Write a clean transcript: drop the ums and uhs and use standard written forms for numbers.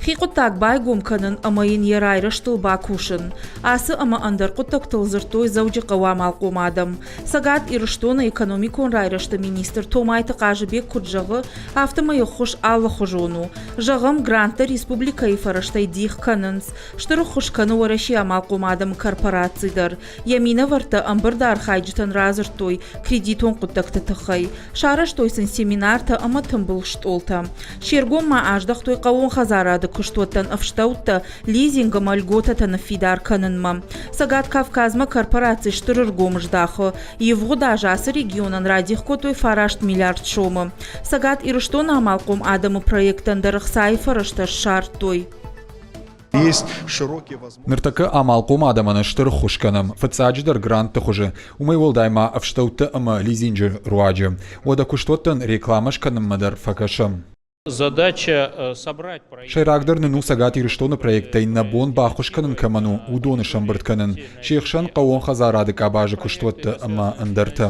Хи хъуыддаг байгом кӕнын ӕмӕ йын йӕ райрӕзтыл бакусын. Ацы ӕмӕ ӕндӕр хъуыддӕгтыл дзырдтой Дзӕуджыхъӕуы амалхъом адӕм. Цӕгат Ирыстоны экономикон райрӕзты министр Томайты Хъазыбег куыд зӕгъы, афтӕмӕй ӕххуыс алыхуызон у. Зӕгъӕм, гранттӕ республикӕйы фӕрӕзтӕй дих кӕнынц. Стыр ӕххуыс кӕны Уӕрӕсейы амалхъом адӕмы корпораци дӕр. Йӕ минӕвӕрттӕ ӕмбырды архайджытӕн радзырдтой кредитон хъуыддӕгты тыххӕй. Сарӕзтой сын семинартӕ ӕмӕ тымбыл стъолтӕ. Се ргом ма аздӕхтой хъӕууон хӕдзарады куыстуӕттӕн ӕфстӕуттӕ, лизинг ӕмӕ льготӕтӕ ныффидар кӕнынмӕ. Цӕгат Кавказмӕ корпораци стыр ӕргом здахы. Ивгъуыд аз ацы регионӕн радих кодтой 9 миллиард сомы. Цӕгат Ирыстоны амалхъом адӕмы проекттӕн дӕр ӕхцайы фӕрӕзтӕ ссардтой. Ныртӕккӕ амалхъом адӕмӕн стыр ӕххуыс кӕнӕм, фыццаджыдӕр грантты хуызы, уымӕй уӕлдай ма ӕфстӕуттӕ ӕмӕ лизинджы руаджы. Уӕдӕ куыстуӕттӕн рекламӕ скӕнынмӕ дӕр фӕкӕсӕм. Сӕйрагдӕр нын у Цӕгат Ирыстоны проекттӕй нӕ бон баххуыс кӕнын кӕмӕн у, уыдоны сӕмбырд кӕнын, се хсӕн хъӕууон хӕдзарады къабазы куыстуӕттӕ ӕмӕ ӕндӕртӕ.